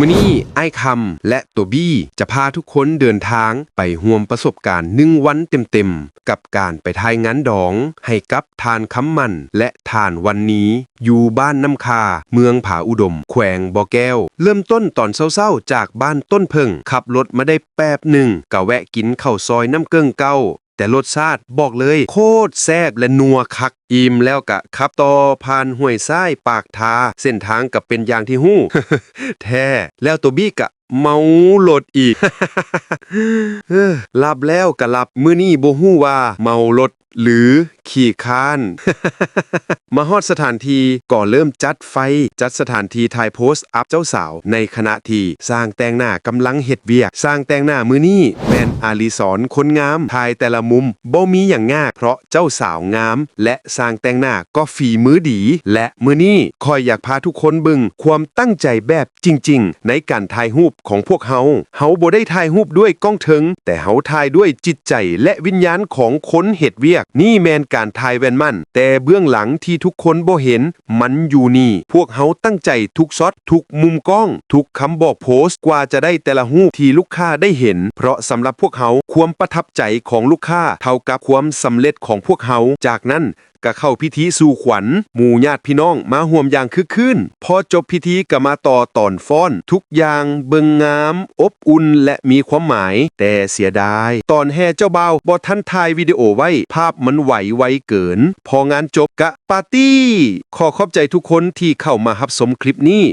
ມື້ນີ້ອ້າຍຄຳ ແລະ ໂຕບີ້ ຈະພາທຸກຄົນເດີນທາງໄປຮ່ວມປະສົບການໜຶ່ງວັນເຕັມໆ ກັບການໄປຖ່າຍງານດອງໃຫ້ກັບທ່ານຄຳໝັ້ນ ແລະ ທ່ານວັນນີ ຢູ່ບ້ານນ້ຳຄາ ເມືອງຜາອຸດົມ ແຂວງບໍ່ແກ້ວ. ເລີ່ມຕົ້ນຕອນເຊົ້າໆ ຈາກບ້ານຕົ້ນເຜິ້ງ, ຂັບລົດມາໄດ້ແປັບໜຶ່ງ ກະແວະກິນເຂົ້າຊອຍນ້ຳເກິ່ງເກົ້າ ແຕ່ລົດຊາດບອກເລີຍ ໂຄດແຊບ ແລະ ນົວຄັກ. ອີ່ມແລ້ວກະຂັບຕໍ່ຜ່ານຫ້ວຍຊາຍ ປາກທາ, ເສັ້ນທາງກະເປັນຢ່າງທີ່ຮູ້ ແທ້ ແລ້ວໂຕບີ້ກະເມົາລົດອີກ ເອີ ຫຼັບແລ້ວກະຫຼັບ, ມື້ນີ້ບໍ່ຮູ້ວ່າເມົາລົດ ຫຼື ຂີ້ຄ້ານ. ມາຮອດສະຖານທີ່ກໍເລີ່ມຈັດໄຟ, ຈັດສະຖານທີ່ຖ່າຍໂພສອັບເຈົ້າສາວ ໃນຂະນະທີ່ຊ່າງແຕ່ງໜ້າກຳລັງເຮັດວຽກ. ຊ່າງແຕ່ງໜ້າມື້ນີ້ແມ່ນອາລີສອນຄົນງາມ, ຖ່າຍແຕ່ລະມຸມບໍ່ມີຫຍັງຍາກ ເພາະເຈົ້າສາວງາມ ແລະ ຊ່າງແຕ່ງໜ້າກໍຝີມືດີ. ແລະ ມື້ນີ້ຂ້ອຍຢາກພາທຸກຄົນເບິ່ງຄວາມຕັ້ງໃຈແບບ ຈິງໆ ໃນການຖ່າຍຮູບຂອງພວກເຮົາ. ເຮົາບໍ່ໄດ້ຖ່າຍຮູບດ້ວຍກ້ອງເທິງ, ແຕ່ເຮົາຖ່າຍດ້ວຍຈິດໃຈ ແລະ ວິນຍານຂອງຄົນເຮັດວຽກ. ນີ້ແມ່ນການຖ່າຍແວ່ນໝັ້ນ, ແຕ່ເບື້ອງຫຼັງທີ່ທຸກຄົນບໍ່ເຫັນ ມັນຢູ່ນີ້. ພວກເຮົາຕັ້ງໃຈທຸກຊັອດ, ທຸກມຸມກ້ອງ, ທຸກຄຳບອກໂພສ ກວ່າຈະໄດ້ແຕ່ລະຮູບທີ່ລູກຄ້າໄດ້ເຫັນ, ເພາະສຳລັບພວກເຮົາ, ຄວາມປະທັບໃຈຂອງລູກຄ້າເທົ່າກັບຄວາມສຳເລັດຂອງພວກເຮົາ. ຈາກນັ້ນ, ກະເຂົ້າພິທີສູ່ຂວັນ, ໝູ່ຍາດພີ່ນ້ອງມາຮ່ວມຢ່າງຄຶກຄື້ນ. ພໍຈົບພິທີກະມາຕໍ່ຕອນຟ້ອນ. ທຸກຢ່າງເບິ່ງງາມ, ອົບອຸ່ນ ແລະ ມີຄວາມໝາຍ. ແຕ່ເສຍດາຍ, ຕອນແຫ່ເຈົ້າບ່າວບໍ່ທັນຖ່າຍວິດີໂອໄວ້, ພາບມັນໄຫວໄວເກີນ. ພໍງານຈົບກະປາຕີ້! ຂໍຂອບໃຈທຸກຄົນທີ່ເຂົ້າມາຮັບຊົມຄລິບນີ້.